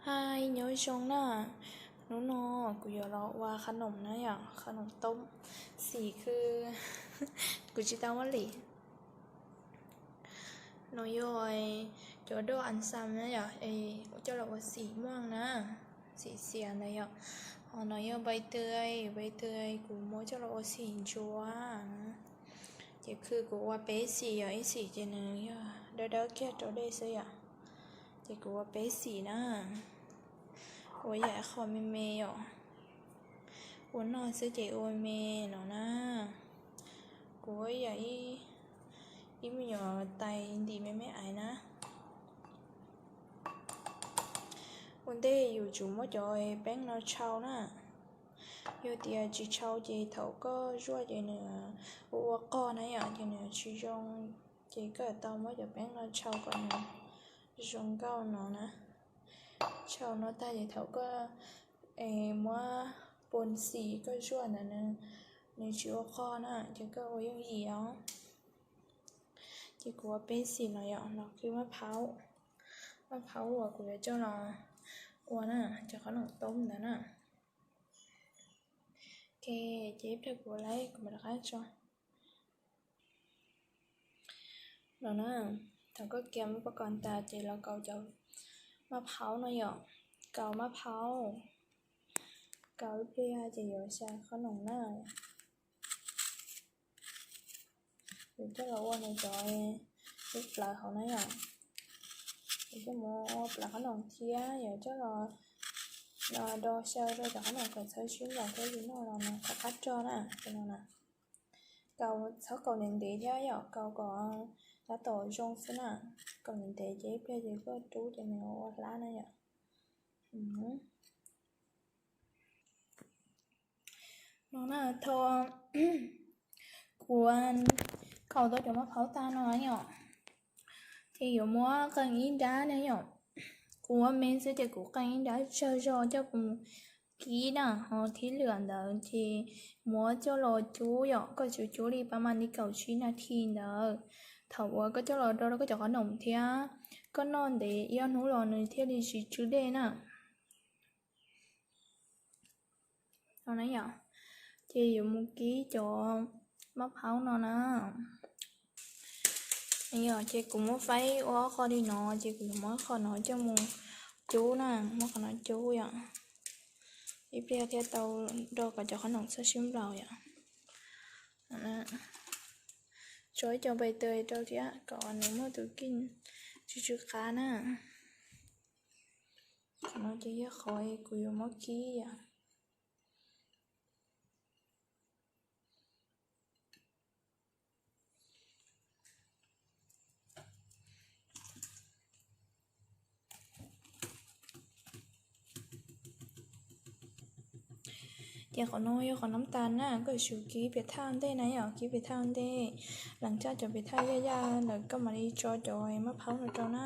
Hi, nyob zoo na. Hnub no kuv yuav los ua qhov noom na yom, qhov noom toob xim khw. Kuv tsis tau muab lim. No yog cov doj an xam na yom, es coj los ua xim moj na, xim xiav ntawd yom. Ho no yog npai tw, npai tw kuv muab coj los ua xim ntsuav. Ces khw kuv ua peb xim yom, ib xim ces nws yog dawb dawb kiag rau dej xwb yom. Ces kuv ua peb xim na, ua yam qho me me yom, ua noj xwb ces ua me no na. Kuv ua yam ib me nyuam tais ntim me me ais na. Ua ntej yus tsum muab cov peeb no tshau na. Yog tias tsis tshau ces thaum koj zuaj ces nws ua ua qog na yom, ces nws tsis zoo. Ces koj tau muab cov peeb no tshau kom nws zoo nkauj no na. Tshau no tag ces thaum koj muab pon xim koj zuaj ntawd nws tsis ua qog na, ces koj ua yooj yim os. Ces kuv ua peb xim no yom, los khw maj phaub, maj phaub uas kuv yuav coj los ua na, cov qhob noom toob ntawd na. Ok, ces ib pliag kuv ua laib kuv mam rov qab tso. No na, thaum koj kiag maj phaub ko tas ces los kaus cov maj phaub no yom, kaus maj phaub, kaus ib pliag ces yuav xyaw qhob noom na. Yuav coj los ua nws cov lub plawv hauv na yom. Yuav coj mus ua plawv qhob noom thiab yuav coj los do xyaw rau cov qhob noom kom txhawb sib nplaum thiab yus noj los nws qab qab rog na. Ces no na, kaus txhob kaus ntev ntev thiab yom, kaus kom tab tom zoo xwb na. Kaus ntev ntev ces ib pliag ces koj rub ces nws ua hlab na yom. No na, thaum kuv kaus tau cov maj phaub tag no yom, ces yuav muab qee ib nrab na yom. Kuv ua me xwb ces kuv qee ib nrab tsawg zog coj mus kib na, ho thib lwm ntawd ces muab coj los cub yom, koj tsum cub li pab mam li kaum tsib nas this ntawd. Thaum uas koj coj los do rau koj cov qhob noom thiab koj noj ntev ib ob hnub los nws thiaj li tsis tsw dej na. No na yom, ces yuav mus kib cov maj phaub no na. Yog ces kuv muab faib ua ob qho li no, ces kuv yuav muab qhov no coj mus cub na, muab qhov no cub yom. Ib pliag thiaj tau do kom cov qhob noom txhawb sib nplaum yom. Tso ib co npais tes rau thiab kom nws muaj tus kij tsw tsw qab na. Qhov no ces yog qhov kuv yuav muab kib yom. Ces qhov no yog qhov nab tas na, koj yuav tsum kib piam thaj ntej na yom, kib piam thaj ntej. Lees txaj cov piam thaj yaj yaj lawm koj mam li tso cov maj phaub no rau na.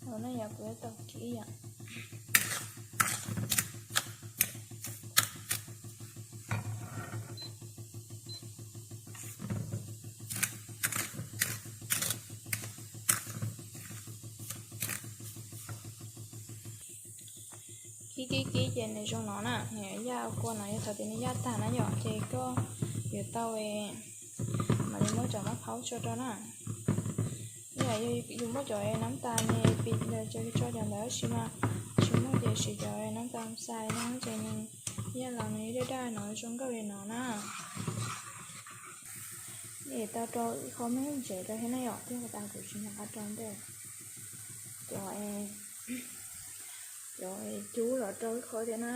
No na yom, kuv yuav tau kib yom. Kib kib kib ces nws zoo no na, nws yaj ua kua no yog thaum tias nws yaj tag na yom, ces koj yuav tau mam li muab cov maj phaub tso rau na. Yog yus muaj cov nab tas ne pis ntawd ces tso cov ntawd, tab sis mas tsis muaj ces siv cov nab tas xais no ces nws yaj los nws daj daj no zoo nkauj li no na. Es tau rau ib qho me ntsev rau thiab na yom, thiab tas kuv tsis nco qab rau ntej. Cov, cov cub los rau ib qho thiab na.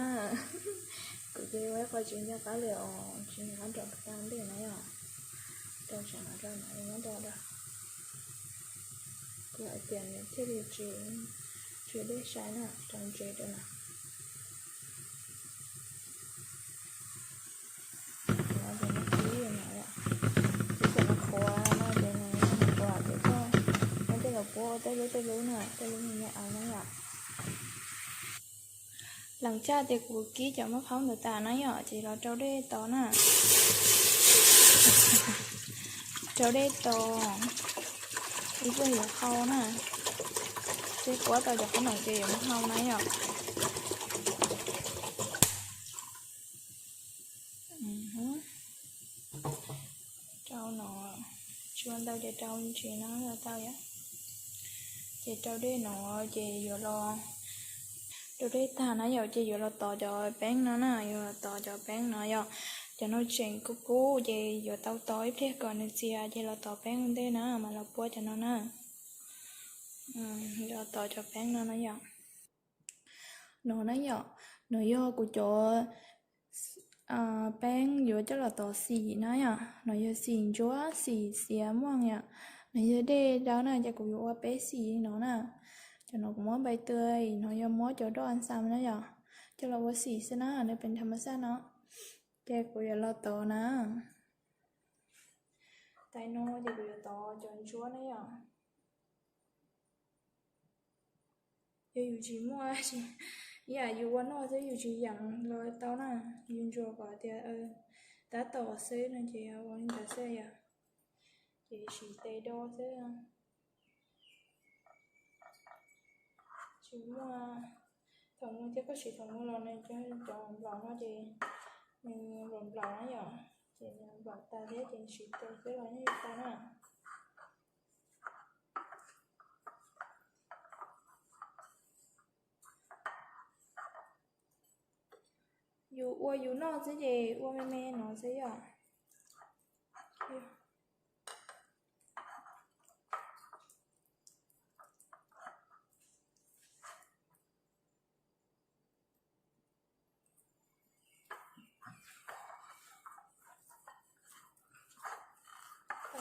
Kuv ces ua ib qho tsis nco qab li os, tsis nco qab rau tas ntej na yom. Rau saum no rau no muab do rau. Kuv hais tias nws thiaj li tsis, tsis dej sai na, rau ntsev rau na. No ces nws kib no yom, kib kom nws qhuav no ces nws qhuav ces koj muab coj los puab ua tej lub tej lub na, tej lub me me av na yom. Lees txaj ces kuv kib cov maj phaub ntawd tas na yom, ces los rau dej tos na. Rau dej tos. Kuv yuav hau na, ces kuv tau cov qhob noom ces yuav mus hau na yom. Rau no, tsis ua ntau ces rau ntsis no los tau yom. Ces rau dej no ces yuav los, rau dej tag na yom, ces yuav los tov cov peeb no na, yuav los tov cov peeb no yom. Cov no tseem kub kub ces yuav tau tov ib pliag kom nws txias ces los tov peeb ua ntej na, mas los puab cov no na. Yuav tov cov peeb no na yom. No na yom, no yog kuv cov peeb yuav coj los tov xim na yom. No yog xim ntsuab, xim xiav muaj yom. No yog dej dawb na, ces kuv yuav ua peb xim no na. Cov no kuv muab npai tw, no yog muab cov doj xa na yom, coj los ua xim xwb na, nws pes tham mas xaj no. Ces kuv yuav los tov na. Tais no ces kuv yuav tov cov ntsuab na yom. Yog yus tsis muaj, ib yam yus ua noj xwb yus tsis yeem los tau na, yus ntsuas kom tias tab tom xwb no ces ua li ntawd xwb yom. Ces siv tes do xwb. Tsis muaj, thaum mus thiab koj siv thaum mus los nws cov nplaum no ces nws nplaum nplaum na yom, ces nws nplaum tas thiab ces siv tes xwb los yeej tau na. Yus ua yus noj xwb ces ua me me no xwb yom.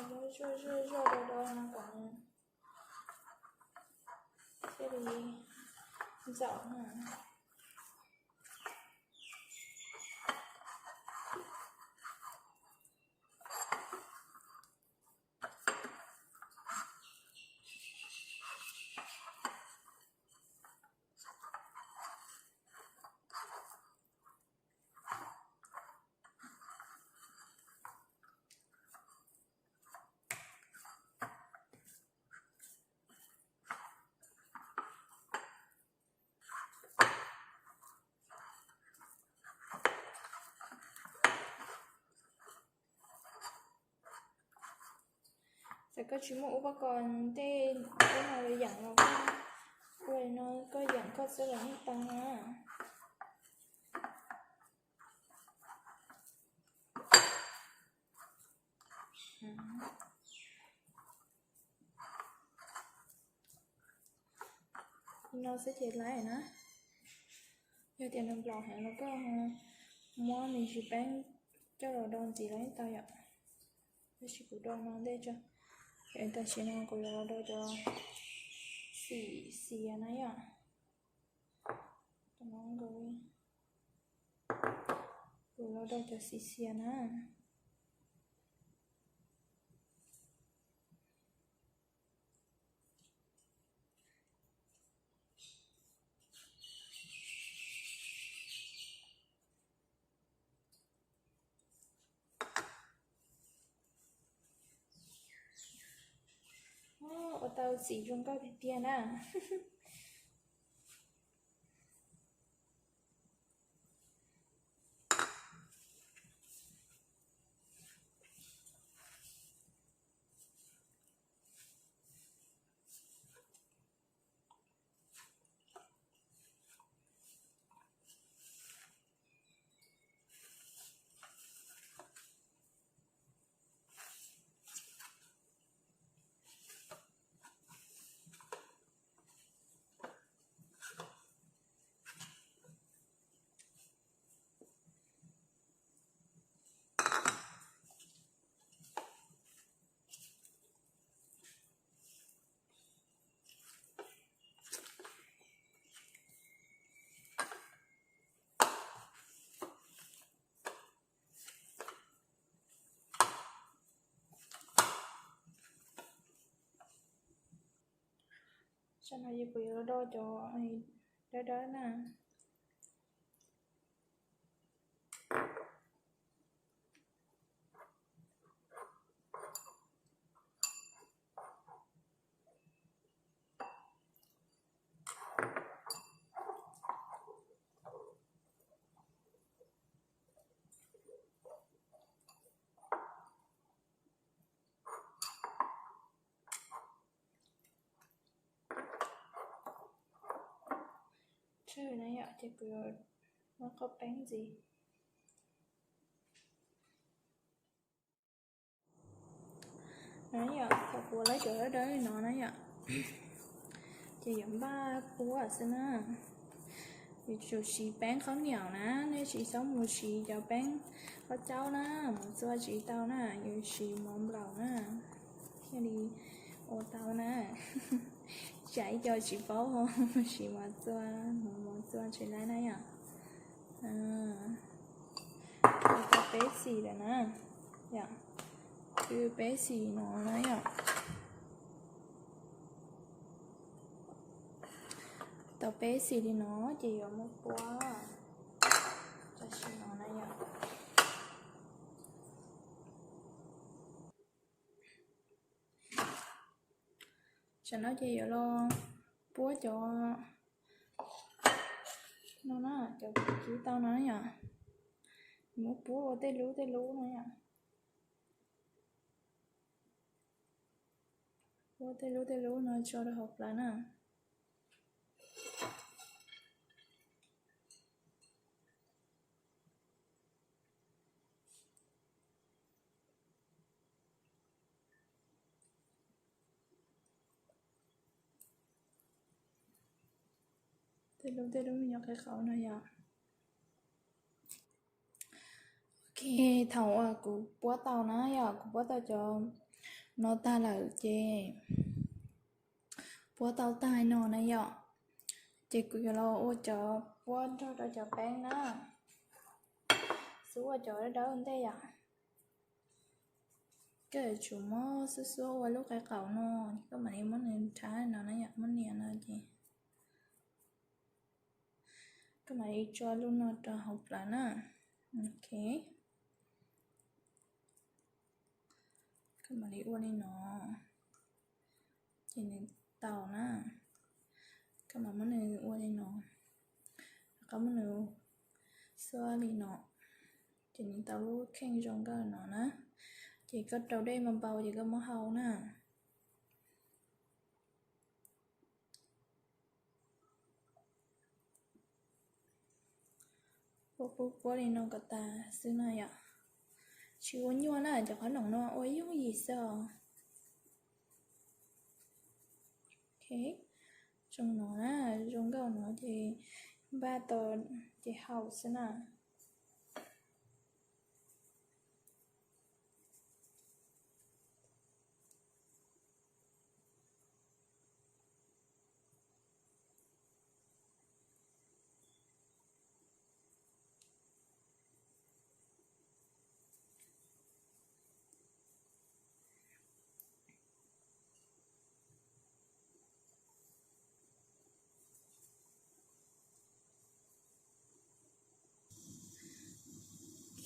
Muab zuaj zuaj zuaj do do no kom thiaj li ntxaum na. Txawm koj tsis muaj ub pob kos tej, tej no los yeem los koj ua li no koj yeem koj xwb los yeej tau na. Li no xwb ces laib na. Yog tias nws nplaum heev los koj muab me ntsis peeb coj los do ntxiv los yeej tau yom. Tab sis kuv do no ntej tso. Tam sim no kuv yuav los do cov xim xiav na yom. Kuv los do cov xim xiav na. Ua tau xim zoo nkauj tiag tiag na. Tsam no ces kuv yuav los do cov dawb dawb na. Ces kuv yuav muab qoj peeb ntxiv. No yom, thaum kuv ua lawv cov dawb dawb li no na yom, ces yuav npaj puab xwb na. Yuav tsum siv peeb khaub niam na, nej tsis txhob mus siv cov peeb khaub caub na, mov txua tsis tau na, yuav siv mov nplaum na, thiaj li ua tau na. Tsam ib co tsis paub ho siv mov txua, mov, mov txua tsis laib na yom. Ua tau peb xim lawm na, yom, twb peb xim no na yom. Tau peb xim li no ces yuav muab puab tam sim no na yom. Tsam no ces yuav los puab cov no na, cov kuv kib tau no na yom. Muab puab ua tej lub tej lub no yom. Puab tej lub tej lub no tso rau hauv plawv na. Tej lub tej lub me nyuam qhib qhauv no yom. Ok, thaum uas kuv puab tau na yom, kuv puab tau cov no tag lawm ces, puab tau tag no na yom, ces kuv yuav los ua cov puab nrog rau cov peeb na. Xub ua cov dawb dawb ntej yom. Koj yuav tsum muab xub xub ua lub qhib qhauv no, koj mam li muab nws rhab no na yom, muab nias no ces koj mam li tso lub no rau hauv plawv na. Ok, koj mam li ua li no ces nws tau na. Koj mam muab nws ua li no, rov qab muab nws xuab li no ces nws tau lub kheej zoo nkauj no na. Ces koj rau dej npau npau ces koj muab hau na. Puab puab puab li no kom tas xwb na yom. Tsis ua nyuaj na, cov qhob noom no ua yooj yim xwb os. Ok, zoo no na, zoo nkauj no ces npaj tau ces hau xwb na.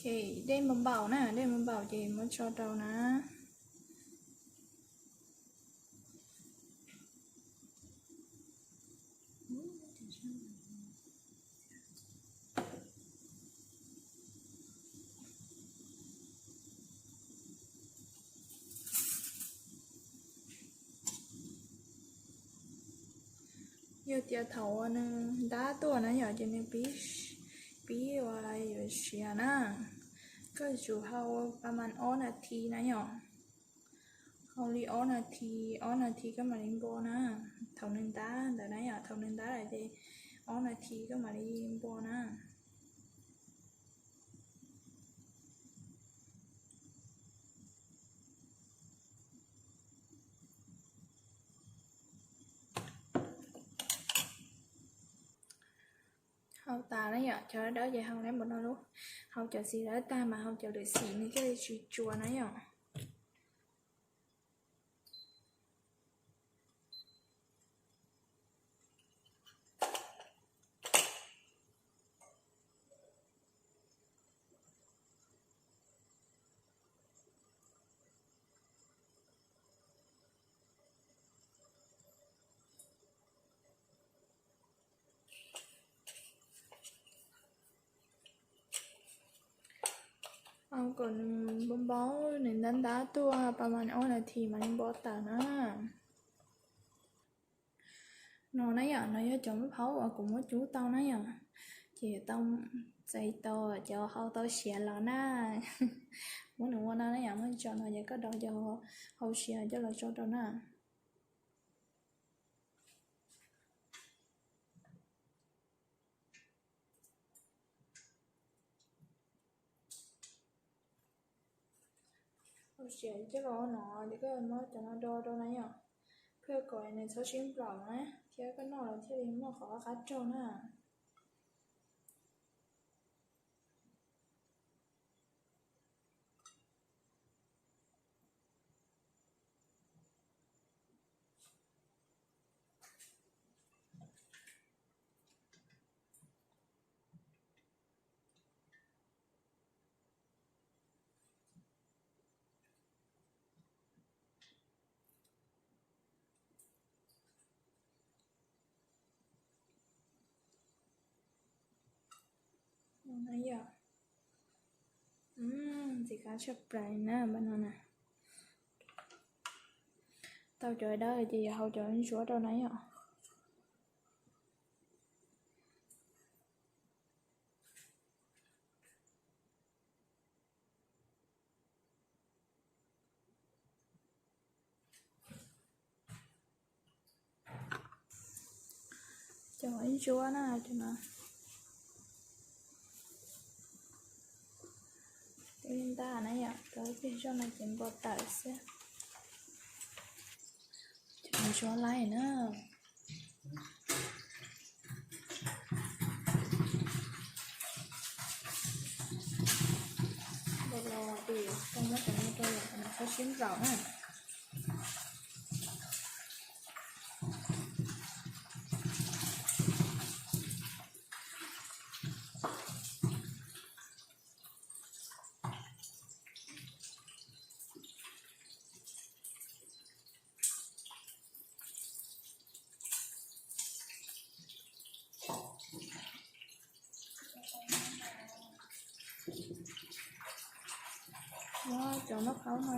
Ok, dej npau npaum na, dej npau npaum ces muab tso rau na. Yog tias thaum uas nws ntab tuaj na yom, ces nws pib, pib ua yuav siav na. Koj yuav tsum hau pas mas ob nas this na yom. Hau li ob nas this, ob nas this koj mam li npo na. Thaum nws ntab ntawd na yom, thaum nws ntab lawm ces ob nas this koj mam li npo na. Hau tas na yom, cov dawb ces hau neb npaum no lub. Hau cov xim dawb tag mas hau cov lwm xim nws thiaj li tsis tsuas na yom. Hau kom nws npau npau, nws ntab ntab tuaj pas mas ob nas this mam li npo tawm na. No na yom, no yog cov maj phaub uas kuv muab cub tau na yom. Ces tau txais tau cov hau tau siav los na. Muab nws ua no na yom, muab tso no ces koj dau cov hau siav coj los tso rau na. Hau siav coj los no ces koj muab cov no do rau na yom, thiaj kom nws txhob sib nplaum na, thiab koj noj los thiaj li muaj qhov qab raug na. Ntxim qab tshaj plaws na npaj no na. Tau cov dawb ces yuav hau cov ntsuab rau na yom. Cov ntsuab na, cov no twb ntaj na yom, cov pem zog no ces npau taws xwb. Cov ntsuab laij na. Npau los ces koj muab cov no rau yom, kom nws txhob sib nplaum na. Muab cov maj phaub no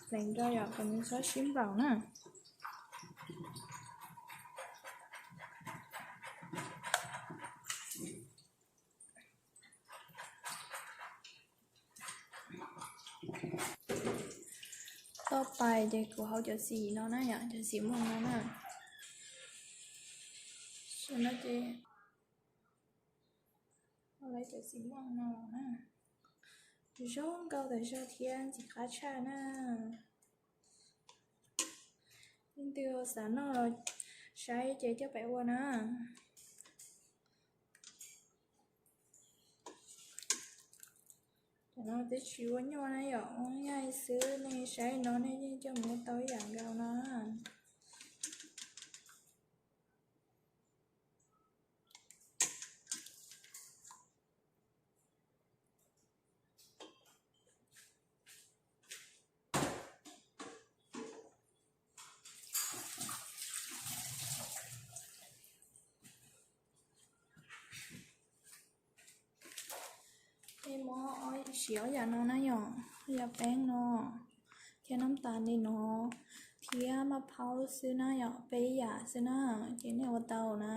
pleev rau yom, kom nws txhob sib nplaum na. Toj pais ces kuv hau cov xim no na yom, cov xim muag no na. Tam sim no ces hau lawv cov xim muag no na. Zoo nkauj tas zog thiab ntxim qab tshaj na. Leej twg xav noj los saib ces coj pais ua na. Cov no twb tsis ua nyuaj na yom, ua nyuaj xwb, nej saib no nej yeej coj mus ua tau ib yam nkaus no. Peb muab siav ob yam no na yom, ob yam peeb no thiab nab tas li no thiab maj phaub xwb na yom, peb yam xwb na, ces nej ua tau na.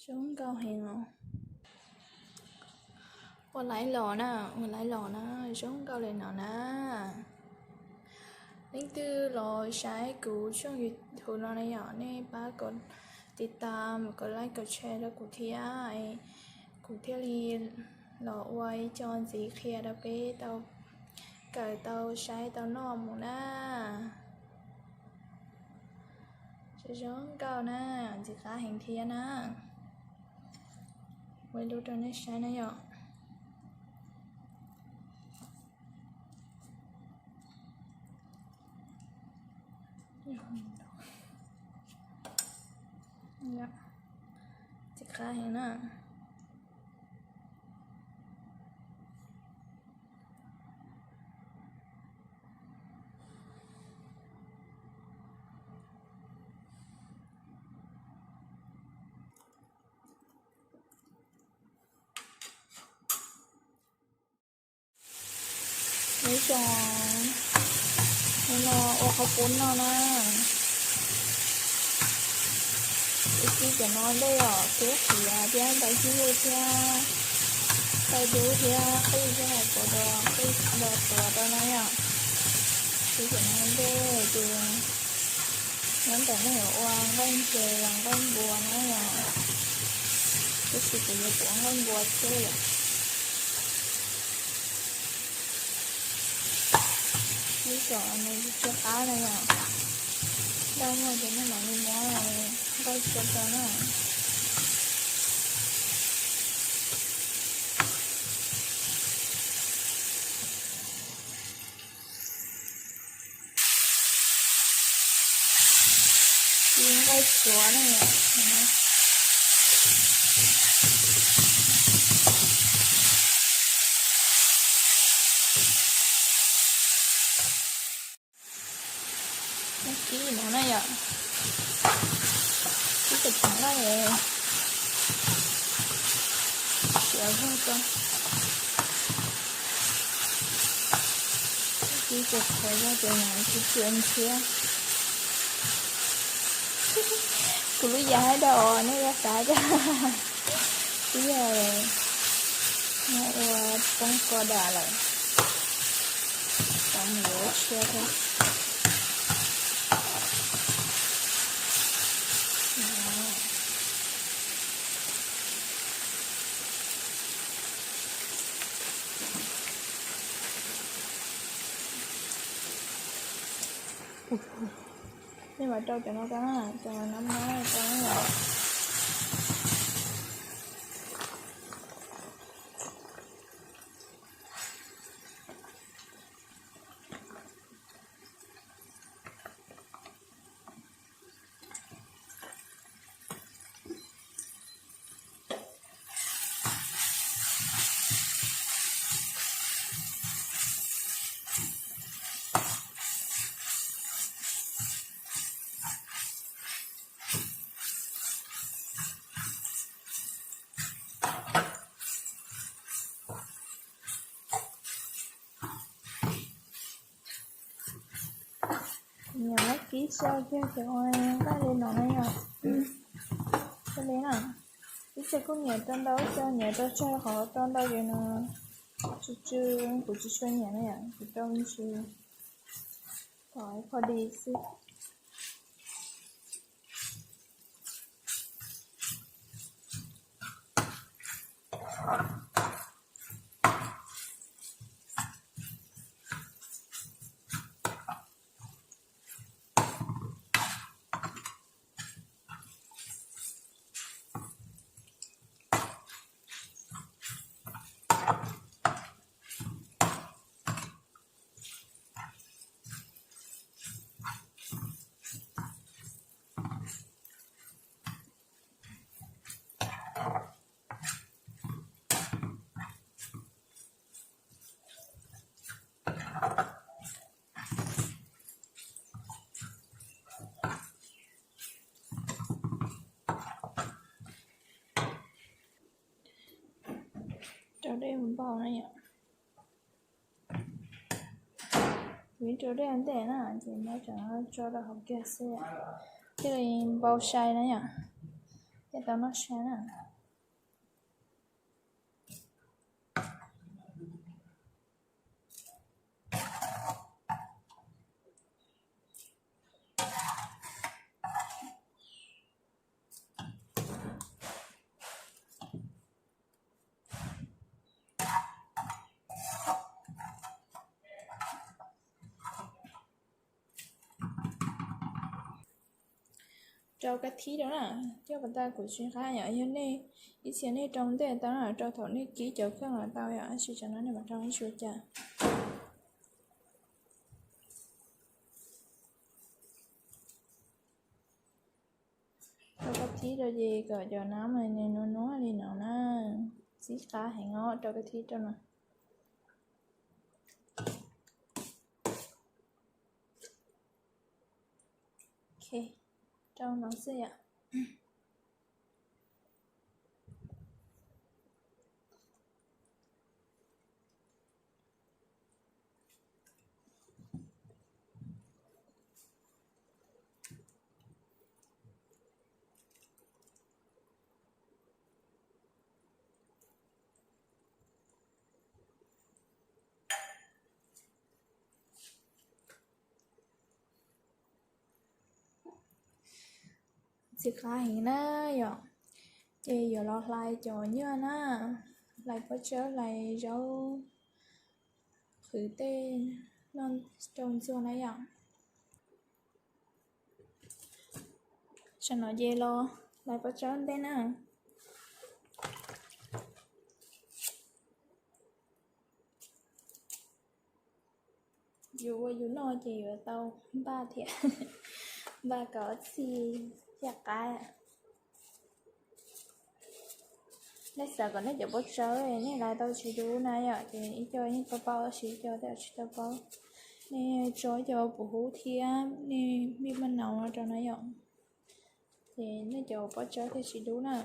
Zoo nkauj heev os. Ua laiv los na, ua laiv los na, zoo nkauj li no na. Leej twg los saib kuv tshooj YouTube no na yom, nej pab kom tiv tam, kom like, kom share rau kuv thiab, kuv thiaj li los ua ib co ntxiv qhia rau peb tau kawm tau saib tau noj mus na. Zoo zoo nkauj na, ntxim qab heev thiab na. Ua ib lub rau nej saib na yom. Ntxim qab heev na. Nyob zoo. Ua no ua qhov puv no na. Ib kib cov no dej os, kib qias thiab tau kib hu thiab tau dub thiab qij thiab hais puav rau qij los tuav rau na yom. Kib cov no dej ces nyob ntawm nej yuav ua nqaij ntses los nqaij npua na yom. Tab sis kuv yuav tuav nqaij npua thiab yom. Ib kom nws tsw qab na yom. Daj muag ces nej mam li muab nqaij tsua rau na. Ib nqaij tsuav na yom. Kib no na yom. Kib cov khoom loj es tsuav zog rau. Kib cov khoom loj ces mam li tsuav nrhiav. Kuv lub yam hais rau nej yuav xav cas. Twb yog no ua poob ko dam lawm, cov mus yuav tshia thiab. Nej mam rau cov no rau na, cov no no rau na. Nyiam muab kib xyaw kiag cov nqaij li no na yom. Xyaw li na, ib txhia kuj nyiam rau ntau, ib txhia nyiam rau tsawg qhov rau ntau ces nws tsw tsw, kuv tsis tshua nyiam na yom, kuv rau me ntsis kom pho di xwb. Rau dej npau na yom. Kuv rau dej ntej na, ces muab cov no tso rau hauv kiag xwb, thiaj li npau sai na yom, thiaj tau noj sai na. Rau kab thib rau na, coj pas tas kuv tsis nqa yom, yog nej ib txhia nej rau ntej tau na, rau thaum nej kib cov kheej los tau yom, tab sis tsam no nej mam rau ib suav cas. Rau kab thib rau ces kom cov nab mas nws nuav nuav li no na, txib qab heev os, rau kab thib rau no. Ok, rau no xwb yom. Tiv qab heev na yom. Ces yuav los hlais cov nyuaj na, hlais pob tsawb, hlais zaub qhwv tej noj rau ntxuag na yom. Tam no ces los hlais pob tsawb ntej na. Yus ua yus noj ces yuav tau npaj thiab, npaj kom txhij thiaj qab. Nej xav kom nej cov pob tsawb nej hlais tau tsis dub na yom, ces ib co yeej paub paub, tab sis ib co tej tsis tau paub. Nej tso ib co puv hub thiab nej mij maj nau no rau na yom, ces nej cov pob tsawb thiaj tsis dub na.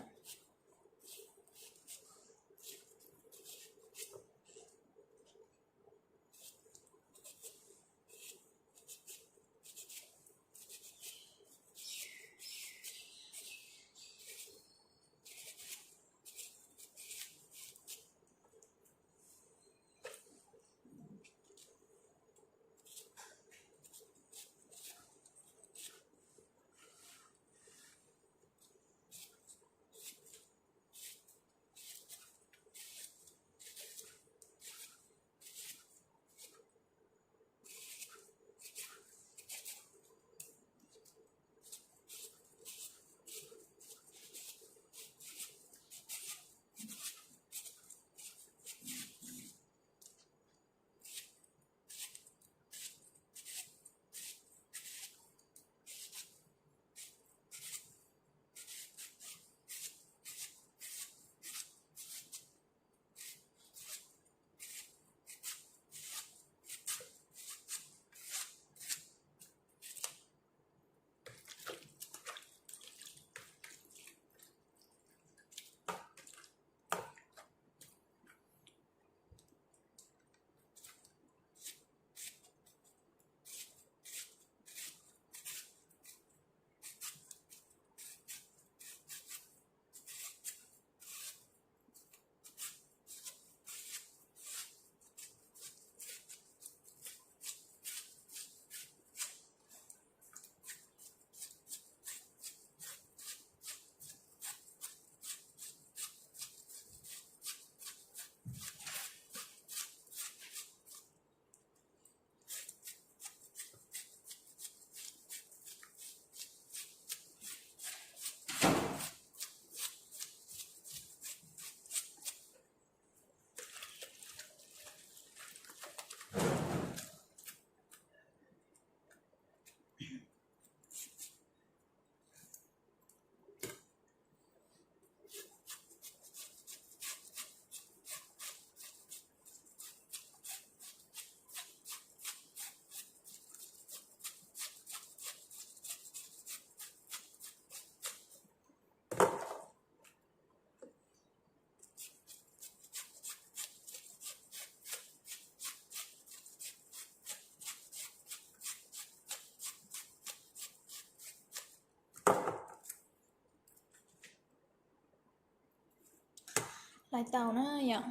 Hlais tau na yom.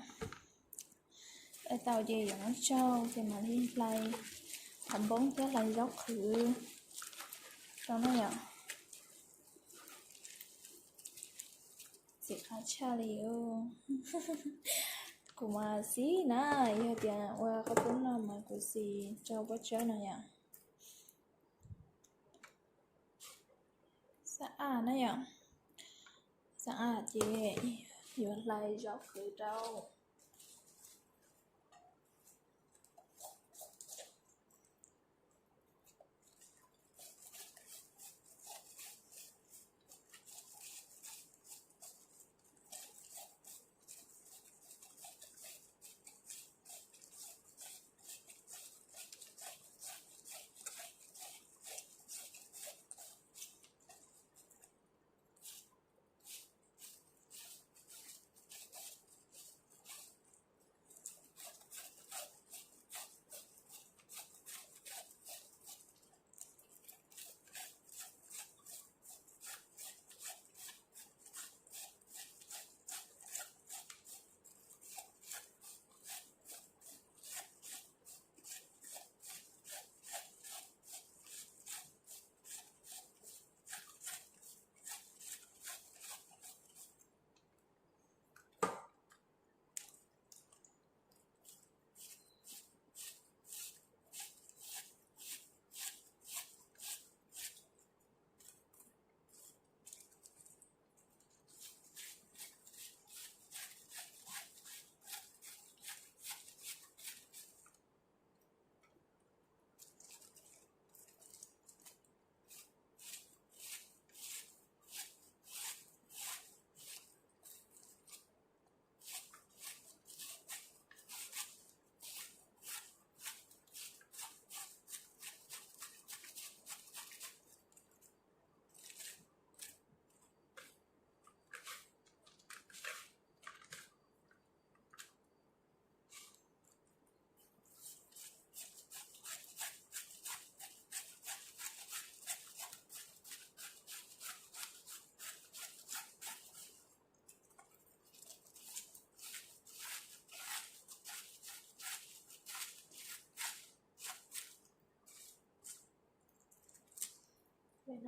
Hlais tau ces yuav muab tsau ces mam li hlais qhov npoob thiab hlais zaub qhwv rau na yom. Txiv qab tshaj li. Kuv mas xis na, yog tias ua qhaub poob no mas kuv xis rau pob tsawb no yom. Xab aj na yom. Xab aj ces yuav hlais zaub qhwv rau.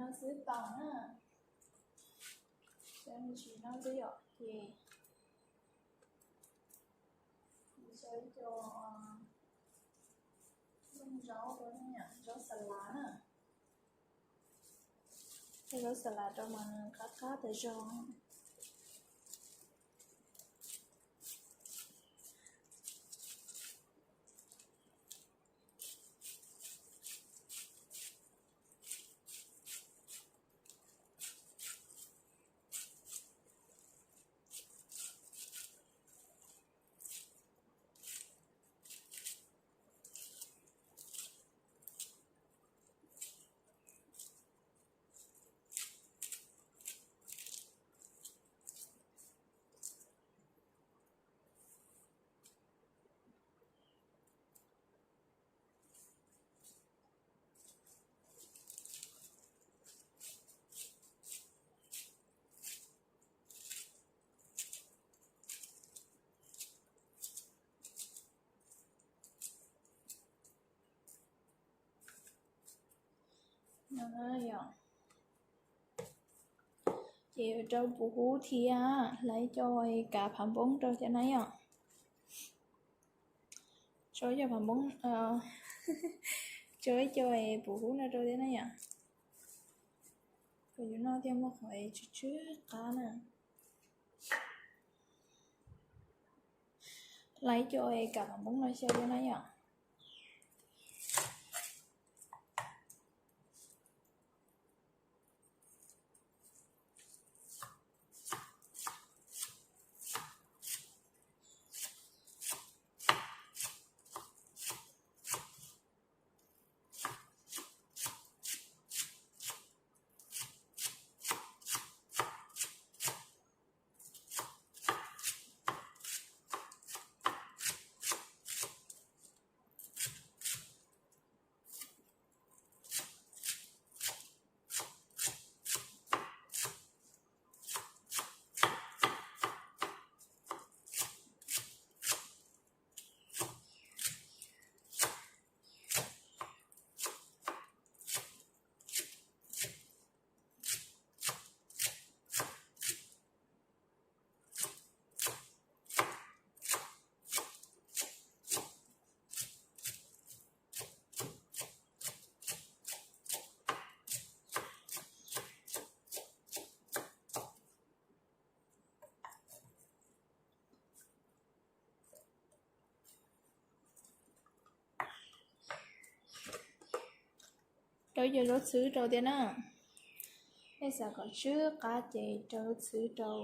No xwb tau na. Xyov me ntsis no xwb yom, ces kuv xyaw ib co zaub rau, zaub xas lav na. Zaub xas lav rau mas nws qab qab tas zog. Ces rau puv hub thiab, hlais ib co kav phav npoob rau thiab na yom. Tso ib co phav npoob, tso ib co puv hub no rau thiab na yom. Kom yus noj thiaj muaj qhov tsw tsw qab na. Hlais ib co kav phav npoob no xyaw thiab na yom. Rau cov zaub txhwb rau thiab na. Nej xav kom tsw qab ces rau txhwb rau,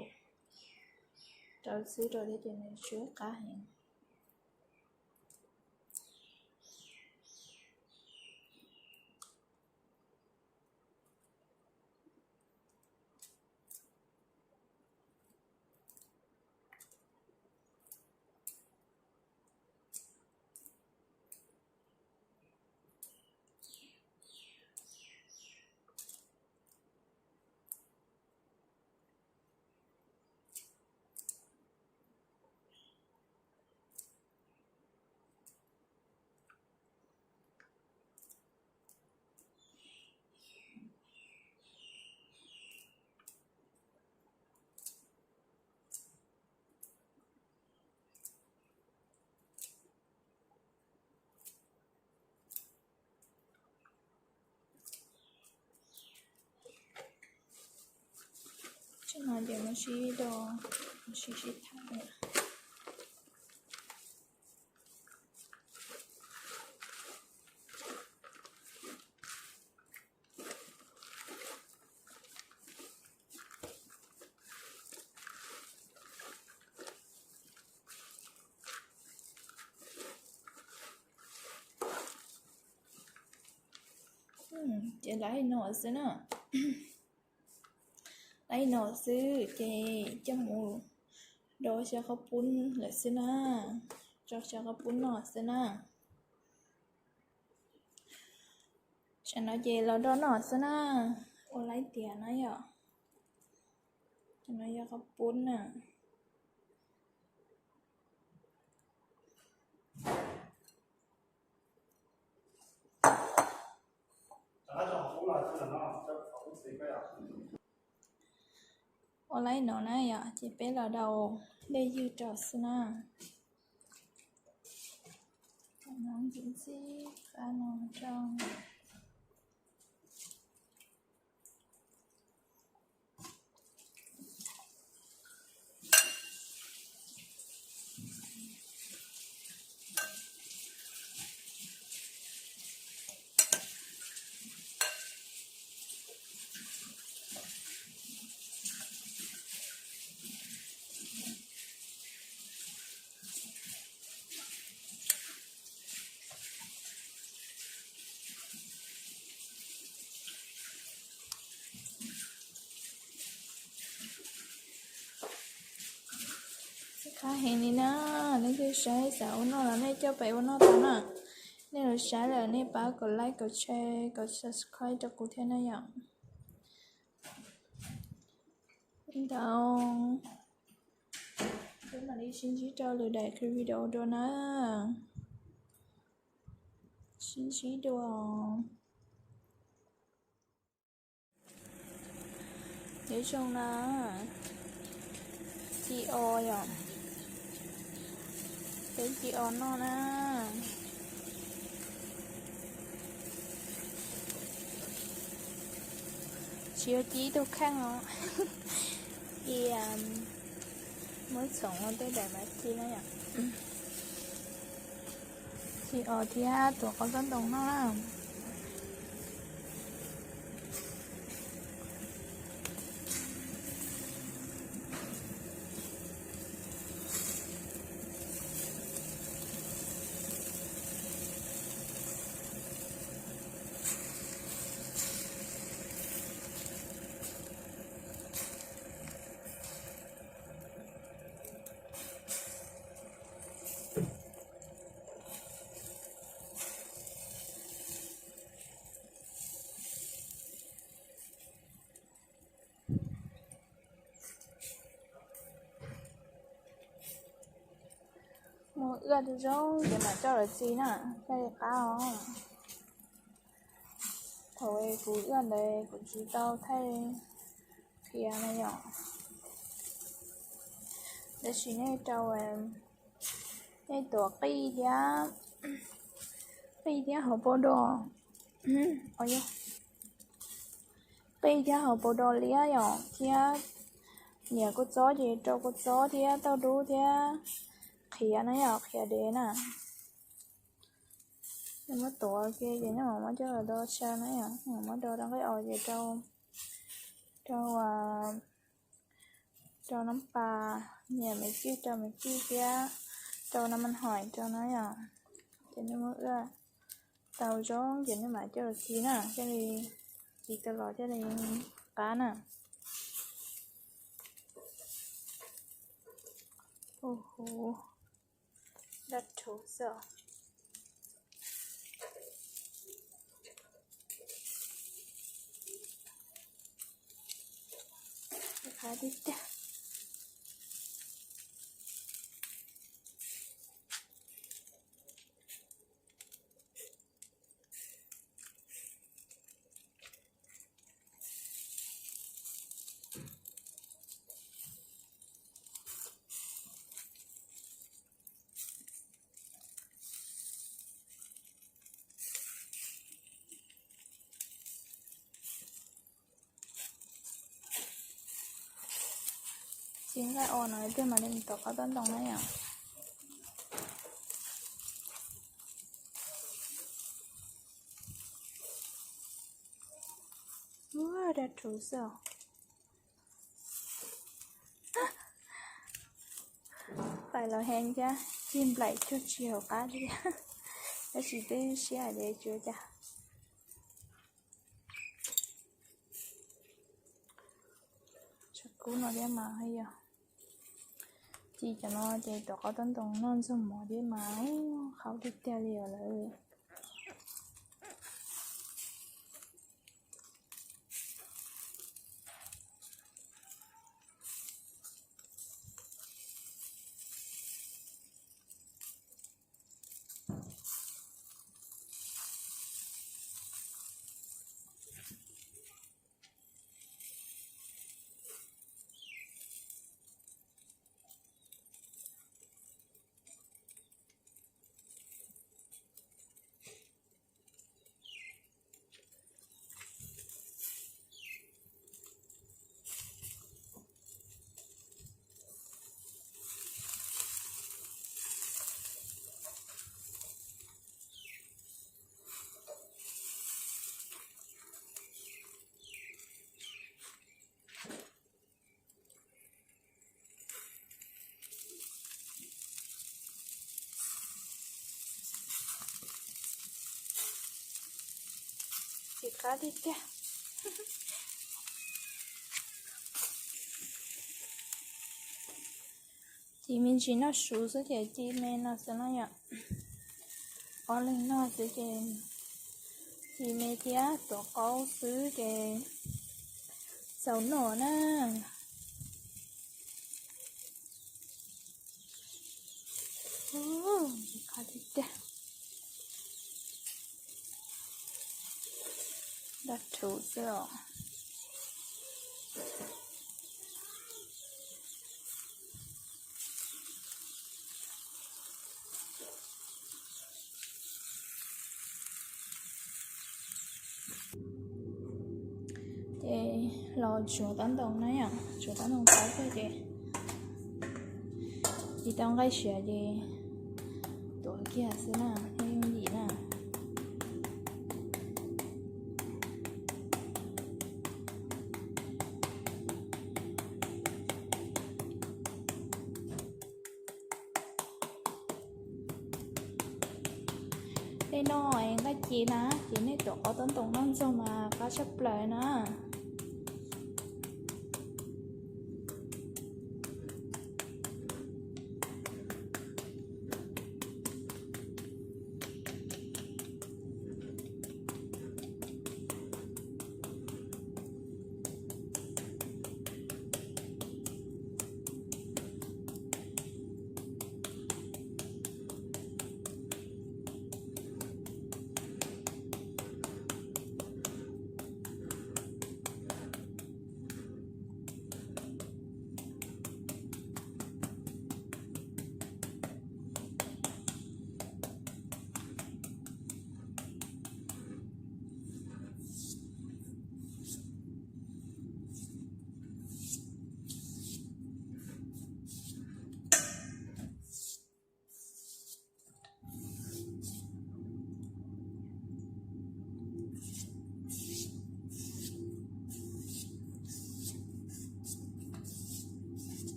rau txhwb rau thiab ces nws tsw qab heev. Tsam no ces mus sib do, mus sib sib tham. Ces lawv no xwb na. Lawv no xwb ces coj mus do xyaw qhaub poob lawm xwb na. Rau xyaw qhaub poob noj xwb na. Tsam no ces los do noj xwb na. Ua laib tias na yom. Tsam no yog qhaub poob na. Ua laib no na yom, ces peb los daus dej ywg rau xwb na. Ntxim ntxim qab no rau. Qab heev li na, nej thiaj saib xav ua noj los nej coj pais ua noj tau na. Nej los saib lawm nej pab kom like, kom share, kom subscribe rau kuv thiab na yom. Ntau, peb mam li sib ntsib rau lwm daim video dua na. Sib ntsib dua. Nyob zoo na, ci o yom, peb ci o noj na. Tsis yog ci ib tug kheej os, ci muab txhoov tej daim mas ci na yom. Ci o thiab tuav qos tob ntoos noj na. Muab ua zoo ces mam coj los txiv na, thiaj li qab os. Thaum kuv ua ntawd kuv tsis tau thaij qhiav na yom. Tab sis nej rau, nej tuav qij thiab, qij thiab hauv paus dos, qij thiab hauv paus dos liab yom, thiab nyiam kua txob ces rau kua txob thiab tauj dub thiab qhiav na yom, qhiav dev na. Nej muab tuav kiag ces nej mam muab coj los do tsau na yom, nej mam muab do rau nqaij os ces rau, rau, rau nab pas, nyiam me cij rau me cij thiab rau nab mas hoim rau na yom. Ces nej muab ua tau zoo ces nej mam coj los txiv na, thiaj li txiv tau los thiaj li qab na. Ua huv, daj rhuv xwb. Qab tiag tiag. Txiv nqaij os no tiag mas li mus tom qab tob ntoo na yom. Ua daj rhuv xwb os. Pais los heev thiab, cig nplaim cuag tsis hauv qab li. Tab sis twb siab hais tias tsis ua cas. Tshav kub no thiab mas yog ci cov no ces tom qab tob ntoo noj ntxuag mov thiab mas qhau tiag tiag li os lawm. Ci qab tiag tiag. Ci me ntsis noj su xwb ces ci me no xwb no yom. Ob leeg noj xwb ces ci me thiab tuav qaub xwb ces xaus noj na. Qab tiag tiag. Dab rhuv xwb os. Ces los tsuav tob ntoo na yom, tsuav tob ntoo tau xwb ces tsis tau nqaij siav ces tuav kiag xwb na, thiaj yooj yim na. Tej no nqaij ci na, ces nej tuav qaub tob ntoo noj ntxuag mas qab tshaj plaws na.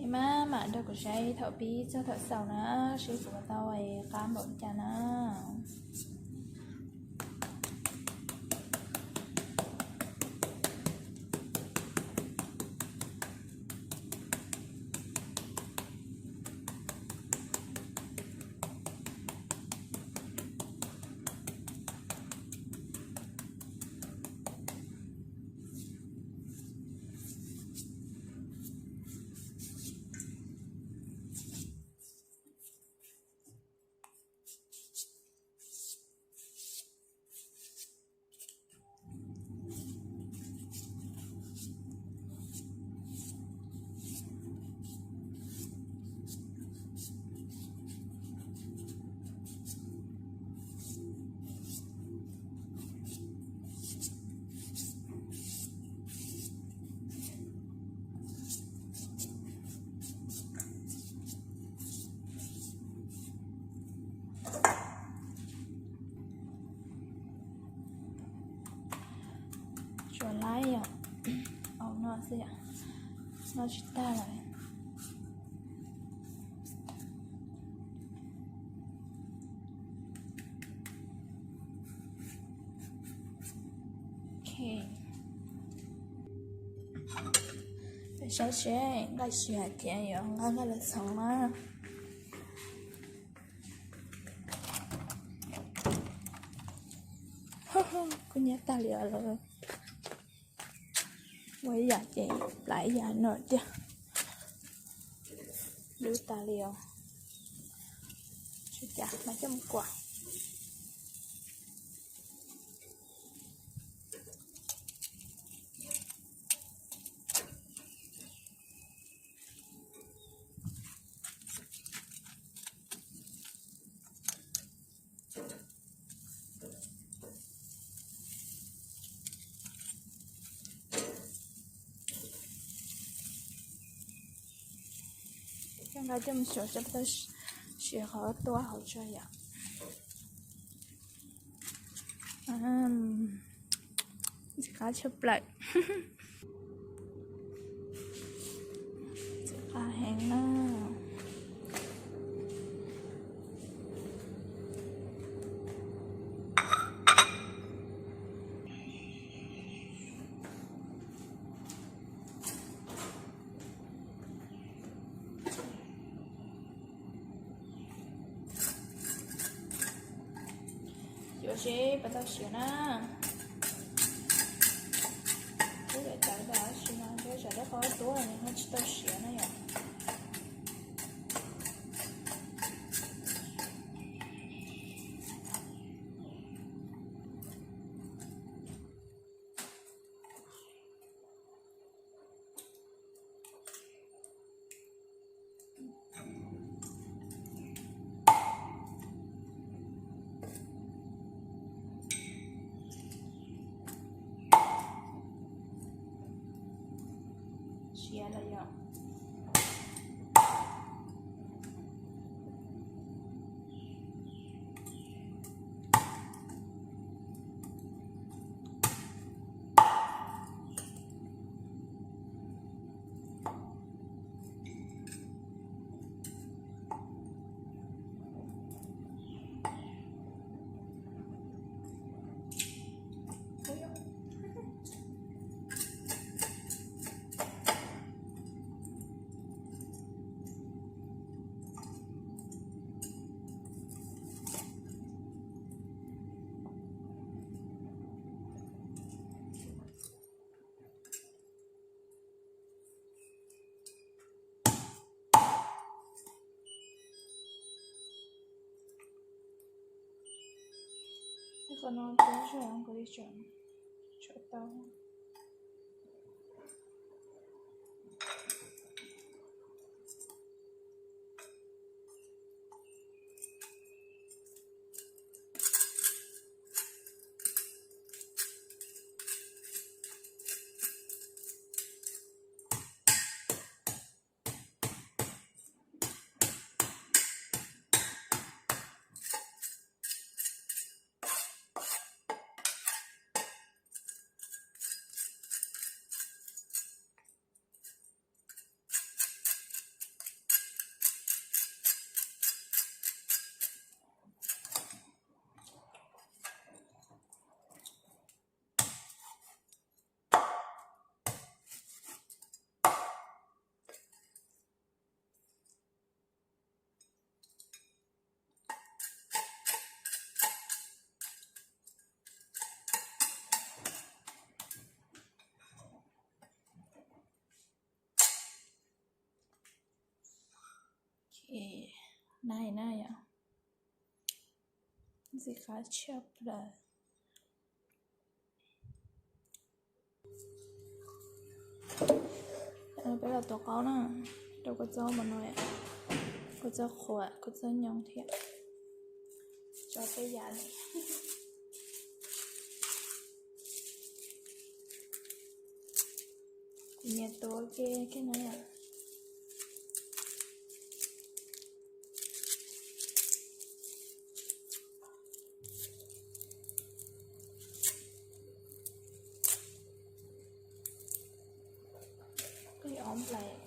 Es maj mam nrog kuv saib thaum pib txog thaum xaus na, seb kuv tau qab npaum cas na. Tsuas laib yom, au no xwb yom, no tsis tag lawm. Peb saib seb nqaij siav hais tias yuav nqa nqaij los txhoov na. Kuj nyab tag li os lawm. Ua ib yam ces plab ib yam no tiag. Dub tas li os. Tsis Cas mas coj mus kuam. Coj nqa coj mus xyuas seb puas tau siav qhov tuab hauv tso yom. Ntxim qab tshaj plaws. Ntxim qab heev na. Yuav seb puas tau siav na. Twb tawv tawv tab sis mas ntshe tsam rau qhov tuab nws ho tsis tau siav na yom. Siav lawm yom. Qhov no tuab zog nkaus li tseem tshuav tau. Nai na yom, ntxim qab tshaj plaws. Peb los tuav qaub na, rau kua txob mas no, kua txob qhuav, kua txob nyoos thiab. Tso tej yam li, kuv nyiam tuav ke kiag no yom. Koj yuav ob nplais.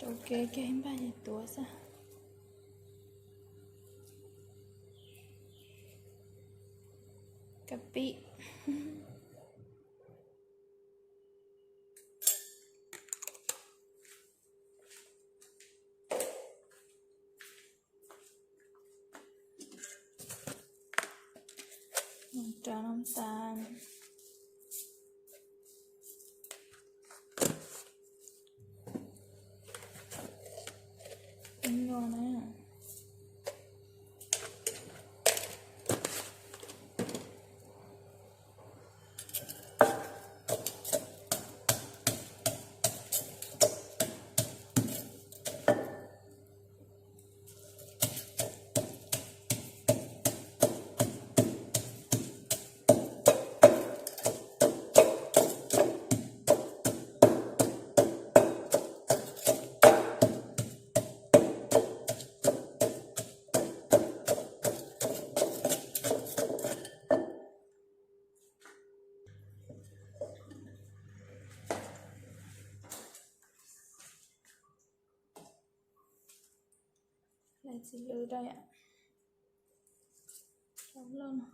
Rau kev kiag ib npaj ces tuav xwb. Ka pib. Rau nab tas. Ib nyuag na. Lais txiv lws da yom. Rau loj no.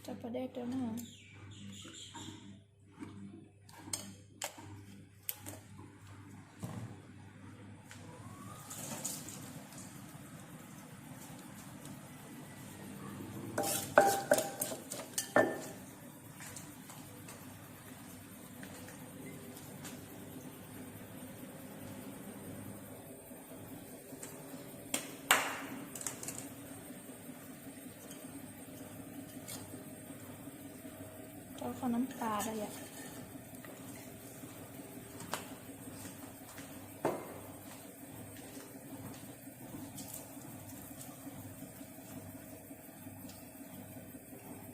Rau pas dej rau na. Rau qhov nab tas da yom.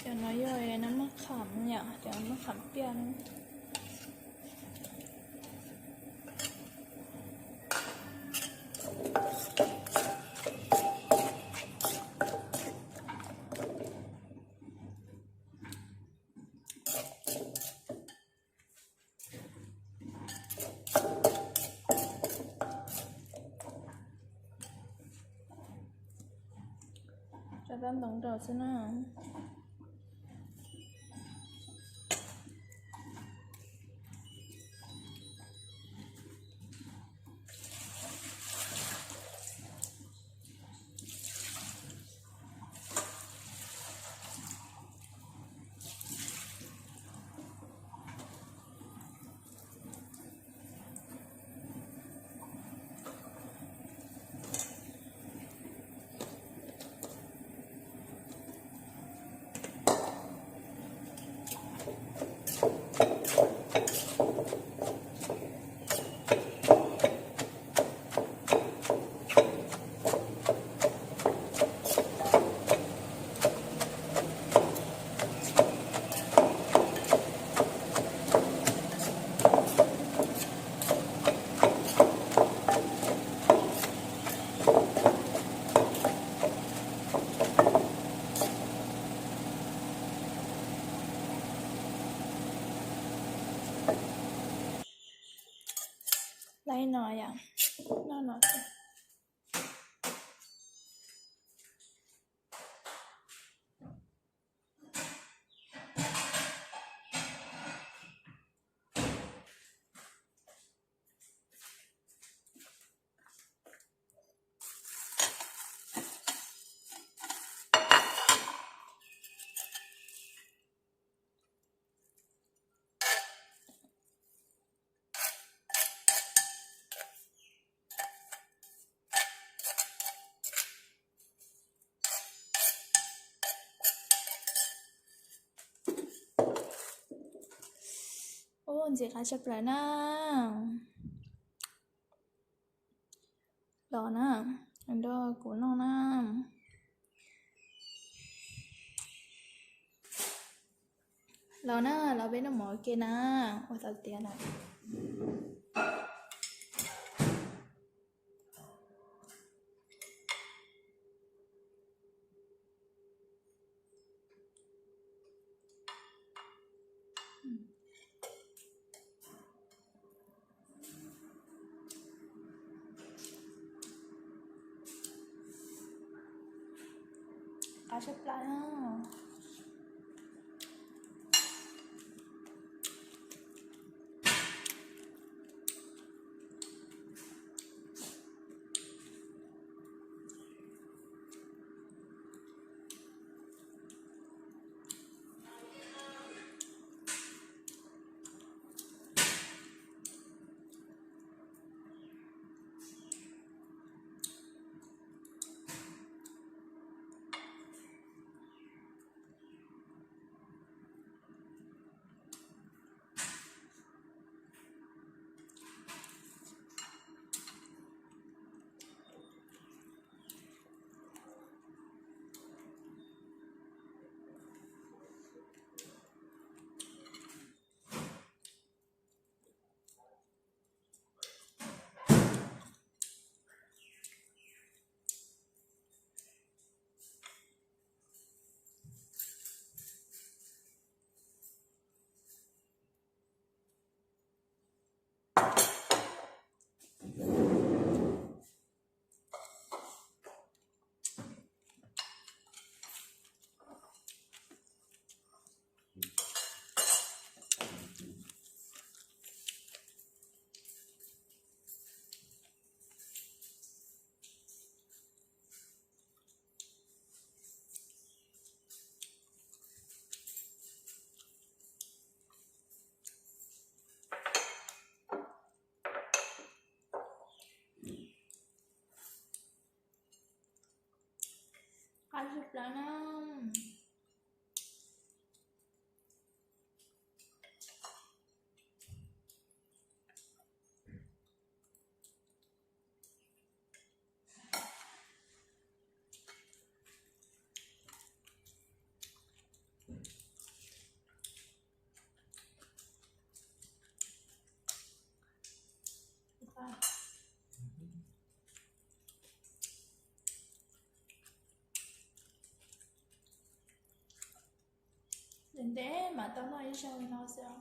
Cov no yog nab maj qham yom, cov maj qham piaj na. Rau tab ntoov rau xwb na. Laiv no yom, noj no xwb. Ntxim qab tshaj plaws na. Los na, nrog kuv noj na. Los na, los peb noj mov ua ke na, ua tau tiav lawm. Qab tshaj plaws na. Qab tshaj plaws na. Ntev ntev mas tau noj ib zaug li no xwb os.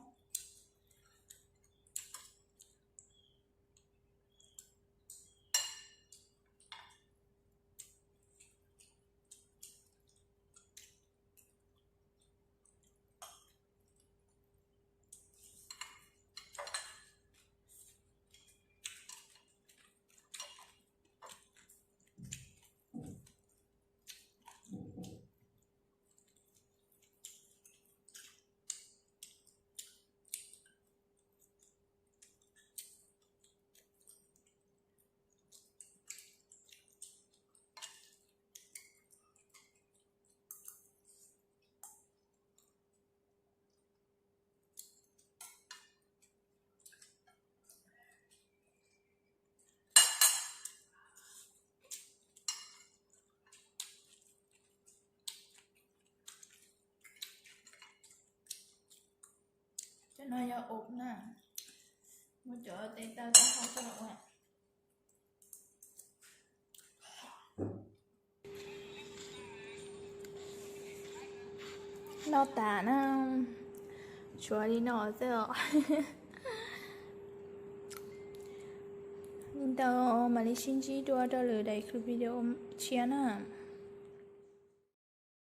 Cov no yog ub na, muab cov tes taw tau hau coj los ua. Noj tas na, tshuav li no xwb os. Li ntawd mam li sib ntsib dua rau lwm daim video tshiab na.